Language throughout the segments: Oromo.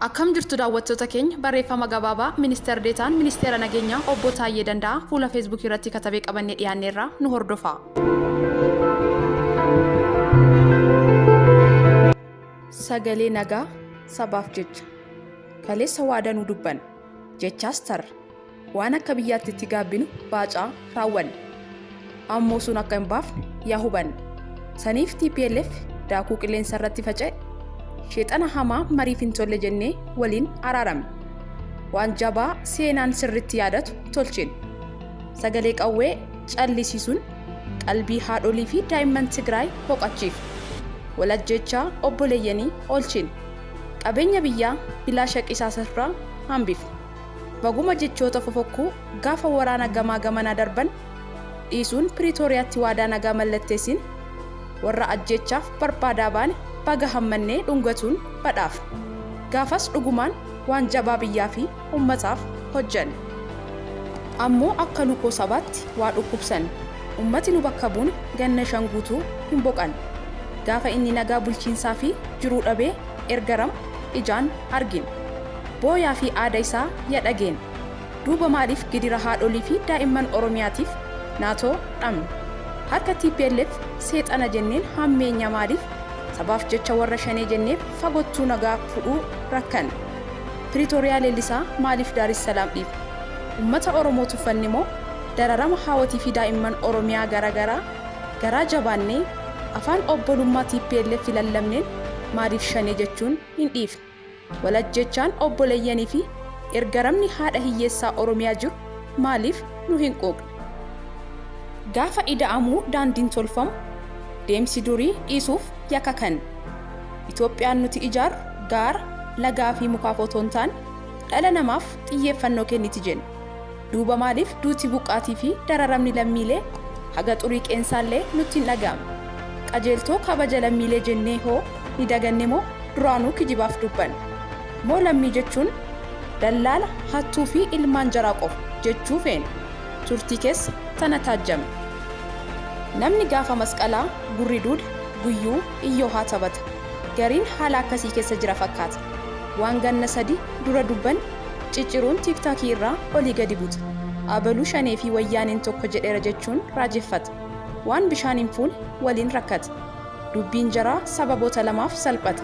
Akkam jirtu daawwattoota keenya barreeffama gabaabaa Ministeer Deetaan Ministeera Nageenyaa Obbo Taayyee Danda'aa fuula Feesbuukii irratti katabee qabannee dhiyaanneerra nu hordofaa. Sagalee nagaa sabaaf jecha. Kaleessa waa danuu dubbanne. Jechaas tarre. Waan akka biyyaatti itti gaabbinu baacaa raawwanne. Ammoo sun akka hin baafne yaa hubanne. Saniif tplf daakuu qilleensa irratti faca'e sheexana hamaa mariif hin tolle jennee waliin araaramne. Waan jabaa seenaan sirritti yaadatu tolchine. Sagalee qawwee callisiisuun qalbii haadholii fi daa'imman Tigraay boqachiifne. Wal ajjeechaa obboleeyyanii oolchine. Qabeenya biyyaa bilaasha qisaasarraa hambifne. Baguma jechoota fofokkuu gaafa waraana gamaa gamanaa darban dhiisuun Piriitooriyaatti waadaa nagaa mallatteessine, warra ajjeechaaf barbaadaa baane baga hammannee dhungatuun badhaafne. Gaafas dhugumaan waan jabaa biyyaa fi ummataaf hojjanne. Ammoo akka lukoo sabaatti waa dhukkubsanne. Ummati nu bakka buune ganna 5 guutuu hin boqanne. Gaafa inni nagaa bulchiinsaa fi jiruu dhabee ergaramu ijaan argine. Booyaa fi aada isaa ya dhageenne. Duuba maaliif gidira haadholii fi daa'imman Oromiyaatiif naatoo dhabne? Harka tplf seexana jenneen hammeenya maaliif sabaaf jecha warra Shanee jenneef fagottuu nagaa fudhuu rakkanne? Piritoriyaa leellisaa maaliif Daarissalaam dhiifne? Ummata Oromoo tuffanne moo dararama haawotii fi daa'imman Oromiyaa gara garaa garaa jabaannee afaan obbolummaa tplf lallabneen maaliif Shanee jechuun hin dhiifne? Wal ajjeechaan obboleeyyanii fi ergaramni haadha hiyyeessaa Oromiyaa jiru maaliif nu hin quuqne? Gaafa ida'amuu daandiin tolfamu deemsi durii dhiisuuf ya kakanne. Itoophiyaan nuti ijaarru gaara, lagaa fi mukaaf otoo hin taane dhala namaaf xiyyeeffannoo kenniti jenne. Duuba maaliif duuti buqqaatii fi dararamni lammiilee haga xurii qeensaallee nutti hin dhaga'amne? Qajeeltoo kabaja lammiilee jennee hoo ni daganne moo duraanuu kijibaaf dubbanne? Moo lammii jechuun dallaala, hattuu fi ilmaan jaraa qofa jechuu feene? Turtii keessa tana taajjabne. Namni gaafa masqalaa gurri duude guyyuu iyyoohaa taphata. Gariin haala akkasii keessa jira fakkaata. Waan ganna sadi dura dubbanne cicciruun tiiktaakii irraa olii gadi buta. Abalu Shanee fi Wayyaaneen tokko jedheera jechuun raajeffata. Waan bishaan hin fuune waliin rakkata. Dubbiin jaraa sababoota lamaaf salphata.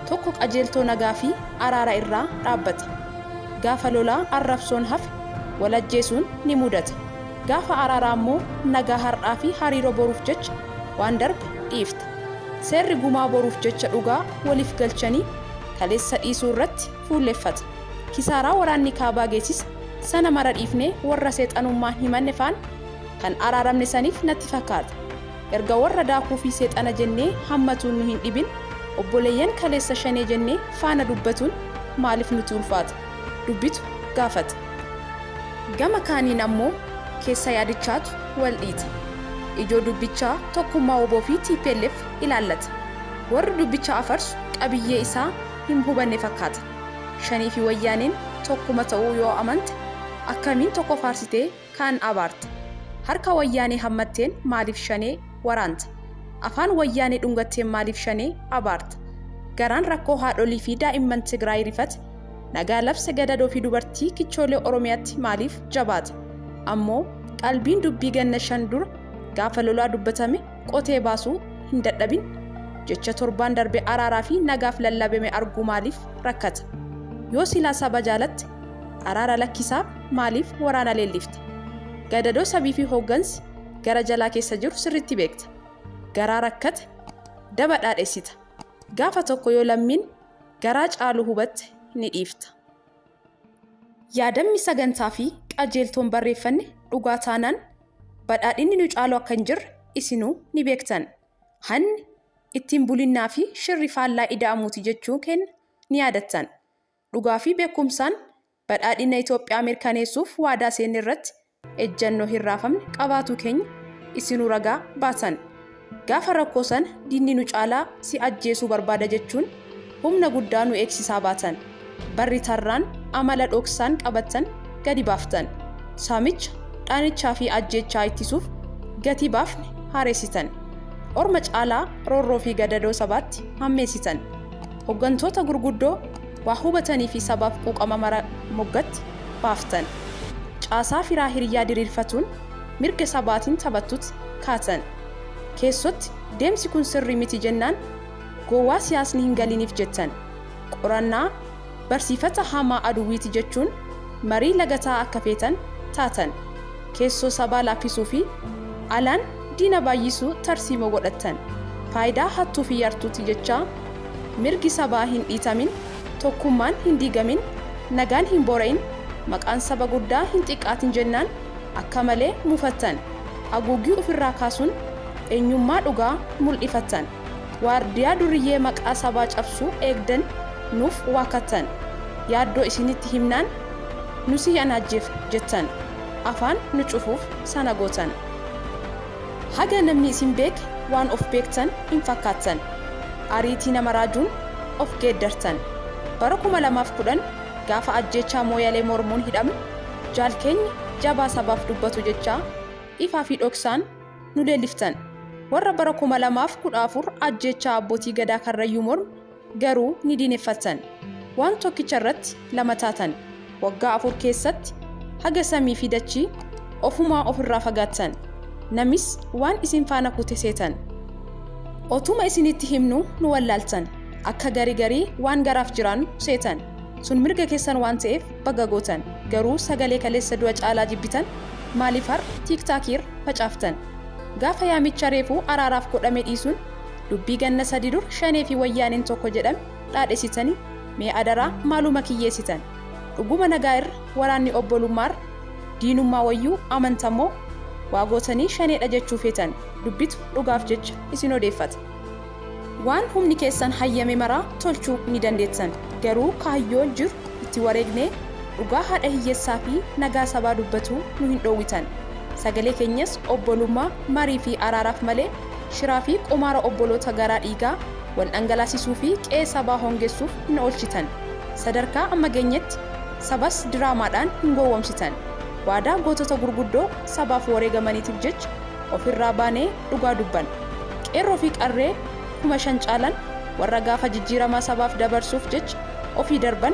Tokko qajeeltoo nagaa fi araara irraa dhaabbata. Gaafa lolaa arrabsoon hafe wal ajjeesuun ni mudata. Gaafa araaraa ammoo nagaa har'aa fi hariiroo boruuf jecha waan darbe dhiifta. Seerri gumaa boruuf jecha dhugaa waliif galchanii kaleessa dhiisuu irratti fuulleffata. Kisaaraa waraanni kaabaa geessise sana mara dhiifnee warra seexanummaan himanne faana kan araaramne saniif natti fakkaata. Erga warra daakuu fi seexana jennee hammatuun nu hin dhibin, obboleeyyan kaleessa Shanee jennee faana dubbatuun maaliif nutti ulfaata? Dubbitu gaafata. Gama kaaniin ammoo keessa yaadichaatu wal dhiita. Ijoo dubbichaa tokkummaa wbo fi tplf ilaallata. Warri dubbicha afarsu qabiyyee isaa hin hubanne fakkaata. Shanee fi Wayyaaneen tokkuma ta'uu yoo amante akkamiin tokko faarsitee kaan abaarta? Harka Wayyaanee hammatteen maaliif Shanee waraanta? Afaan Wayyaanee dhungatteen maaliif Shanee abaarta? Garaan rakkoo haadholii fi daa'imman Tigraay rifate nagaa labse gadadoo fi dubartii kichoolee Oromiyaatti maaliif jabaata? Ammoo qalbiin dubbii ganna 5 dura gaafa lolaa dubbatame qotee baasuu hin dadhabin jecha torbaan darbe araaraa fi nagaaf lallabeme arguu maaliif rakkata? Yoo silaa saba jaalatte araara lakkisaaf maaliif waraana leellifta? Gadadoo sabii fi hooggansi gara jalaa keessa jiru sirriitti beekta. Garaa rakkate daba dhaadhessita. Gaafa tokko yoo lammiin garaa caaluu hubatte ni dhiifta. Yaadamni sagantaa fi qajeeltoon barreeffanne dhugaa taanaan badhaadhinni nu caalu akka hin jirre isinuu ni beektan. Hanni, ittiin bulinnaa fi shirri faallaa ida'amuuti jechuu keenna ni yaadattan. Dhugaa fi beekumsaan badhaadhina Itoophiyaa mirkaneessuuf waadaa seenne irratti ejjannoo hin raafamne qabaatuu keenya isinuu ragaa baatan. Gaafa rakkoo sana diinni nu caalaa si ajjeesuu barbaada jechuun humna guddaa nu eegsisaa baatan. Barri tarraan amala dhoksaan qabattan gadi baaftan. Saamicha, dhaanichaa fi ajjeechaa ittisuuf gatii baafne haaressitan. Orma caalaa roorroo fi gadadoo sabaatti hammeessitan. Hoggantoota gurguddoo Waa hubatanii fi sabaaf quuqama mara moggatti baaftan. Caasaa firaa hiriyyaa diriirfatuun mirga sabaatiin taphattut kaatan. Keessotti deemsi kun sirrii miti jennaan gowwaa siyaasni hin galiniif jettan. Qorannaa barsiifata hamaa aduwwiiti jechuun marii lagataa akka feetan taatan. Keessoo sabaa laaffisuu fi alaan diina baay'isuu tarsiimoo godhattan. Faayidaa hattuu fi yartuuti jechaa mirgi sabaa hin dhiitamin, tokkummaan hin diigamin, nagaan hin boora'in, maqaan saba guddaa hin xiqqaatin jennaan akka malee mufattan. Haguuggii ofirraa kaasuun eenyummaa dhugaa mul'ifattan. Waardiyaa duriyyee maqaa sabaa cabsuu eegdan nuuf waakkattan. Yaaddoo isinitti himnaan nu si anaajjeef jettan. Afaan nu cufuuf sana gootan. Haga namni isin beeke waan of beektan hin fakkaattan. Ariitii nama raajuun of geeddartan. Bara 2010 gaafa ajjeechaa Mooyalee mormuun hidhamne jaal keenya jabaa sabaaf dubbatu jechaa ifaa fi dhoksaan nu leelliftan. Warra bara 2014 ajjeechaa abbootii gadaa Karrayyuu morme garuu ni diineffattan. Waan tokkicha irratti lama taatan. Waggaa 4 keessatti haga samii fi dachii ofumaa ofirraa fagaattan. Namis waan isin faana kute seetan. Otuma isinitti himnu nu wallaaltan. Akka garii garii waan garaaf jiraannu seetan. Sun mirga keessan waan ta'eef baga gootan. Garuu sagalee kaleessa du'a caalaa jibbitan maaliif har'a tiiktaakiirra facaaftan? Gaafa yaamicha reefuu araaraaf godhame dhiisuun dubbii ganna 3 dur Shanee fi Wayyaaneen tokko jedhame dhaadhessitanii mee adaraa maaluma kiyyeessitan? Dhuguma nagaa irra waraanni obbolummaarra diinummaa wayyuu amantammoo waa gootanii Shaneedha jechuu feetan? Dubbitu dhugaaf jecha isin odeeffata. Waan humni keessan hayyame maraa tolchuu ni dandeettan. Garuu kaayyoo jiru itti wareegnee dhugaa haadha hiyyeessaa fi nagaa sabaa dubbatuu nu hin dhoowwitan. Sagalee keenyas obbolummaa, marii fi araaraaf malee shiraa fi qumaara obboloota garaa dhiigaa wal dhangalaasisuu fi qe'ee sabaa hongessuuf hin oolchitan. Sadarkaa amma geenyetti sabas diraamaadhaan hin gowwomsitan. Waadaa gootota gurguddoo sabaaf wareegamaniitiif jecha ofirraa baanee dhugaa dubbanna. Qeerroo fi qarree 5,000 caalan warra gaafa jijjiiramaa sabaaf dabarsuuf jecha ofii darban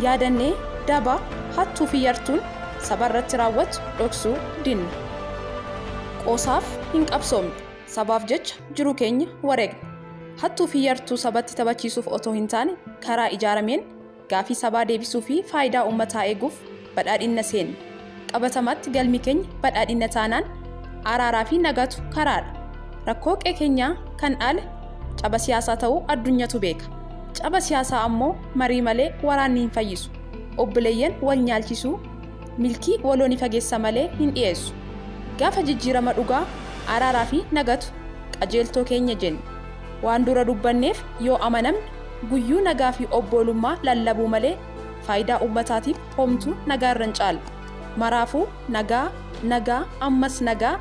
yaadannee daba, hattuu fi yartuun sabarratti raawwattu dhoksuu dinna. Qoosaaf hin qabsoomne. Sabaaf jecha jiruu keenya wareegne. Hattuu fi yartuu sabatti taphachiisuuf otoo hin taane karaa ijaarameen gaafii sabaa deebisuu fi faayidaa uummataa eeguuf badhaadhinna seenne. Qabatamaatti galmi keenya badhaadhinna taanaan araaraa fi nagatu karaadha. Rakkoo qe'ee keenyaa kan dhaale caba siyaasaa ta'uu addunyatu beeka. Caba siyaasaa ammoo marii malee waraanni hin fayyisu. Obboleeyyan wal nyaalchisuu milkii waloo ni fageessa malee hin dhiyeessu. Gaafa jijjiirama dhugaa araaraa fi nagatu qajeeltoo keenya jenne. Waan dura dubbanneef yoo amanamne guyyuu nagaa fi obboolummaa lallabuu malee faayidaa uummataatiif homtuu nagaa irra hin caalle. Maraafuu nagaa, nagaa, ammas nagaa.